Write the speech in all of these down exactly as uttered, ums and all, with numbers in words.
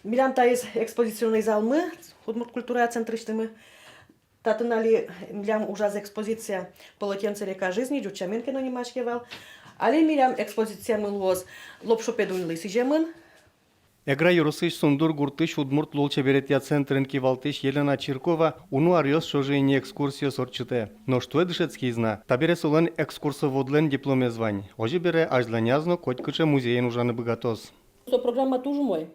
Милям таиз экспозиционный залмы, удмурт культурая центрысьтымы. Татын али милям ужаз экспозиция «Полотенце — река жизни», ӟуч сямен ке но нимаське вал. Али милям экспозициямы луоз Лопшо Педуньлы сӥземын. Эгра ёросысь Сундур гуртысь удмурт лулчеберетъя центрын кивалтӥсь Елена Чиркова уно аръёс ӵоже ини экскурсиос ортчытэ. Нош туэ дышетскиз на. Табере солэн экскурсоводлэн дипломез вань. Озьы бере, азьланяз но котькыӵе музейын ужаны быгатоз. Со программа туж умой.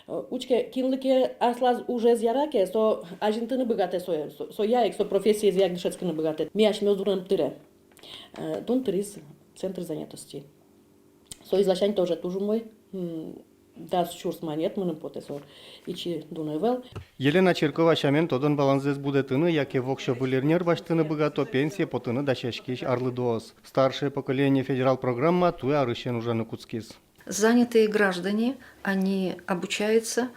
Э, учке, кинлы ке аслаз ужез яра ке, со азинтыны быгатэ сое, со, соя ик, со профессиез яра ик дышетскыны быгатэ. Ми асьмеос дунэм тыре. Э, дун тыриз центр занятости. Соиз ласянь тоже туж умой. М, дас сюрс манет мыным потэ, со ичи дун ӧвӧл. Елена Чиркова сямен, тодон-валанзэс будэтыны яке воксё выль ӧнер басьтыны быгато пенсие потыны дасяськись арлыдоос. «Старшее поколение» федерал программа туэ арысен ужаны кутскиз. Занятые граждане, они обучаются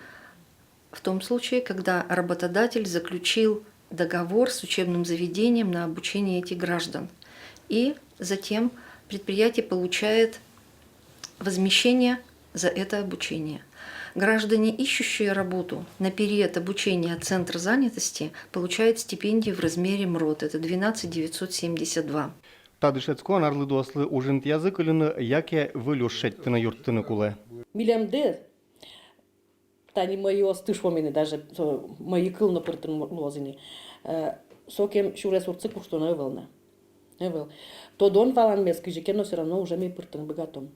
в том случае, когда работодатель заключил договор с учебным заведением на обучение этих граждан. И затем предприятие получает возмещение за это обучение. Граждане, ищущие работу на период обучения Центра занятости, получают стипендию в размере МРОТ, это двенадцать девятьсот семьдесят два. Та дышетскон арлыдоослы ужинтыязы кыльыны яке выль уж шедьтыны юрттыны кулэ. Милемды тани мӧйыосты шуом ини, даже со мӧйы кыл но пыртыны луоз ини. Э, сокем сюрес урдсы куштоно ӧвӧл на. Ӧвӧл. Тодон-валанмес кызьы ке но всё равно уже ми пыртыны быгатом.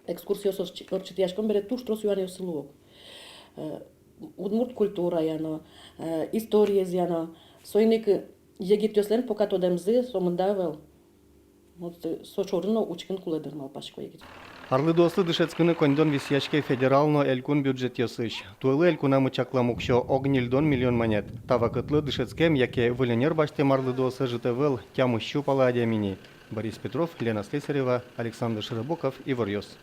Экскурсиос ортчы-, ортчытъяськом бере, туж трос юанъёссы луо. Э, удмурт культурая но, э, историезъя но. Соин ик егитъёслэн пока тодэмзы сомында ӧвӧл. Вот, э, со шоры но учкыны кулэ дыр, малпасько, егит. Арлыдоослы дышетскыны коньдон висъяське федерал но элькун бюджетъёсысь. Туэлы элькунамы чаклам уксё ог ньыльдон миллион манет. Та вакытлы дышетскем яке выль ӧнер басьтэм арлыдоос ӧжыт ӧвӧл, тямыссю пала адями ни. Борис Петров, Лена Слесарева, Александр Широбоков, «Иворъёс».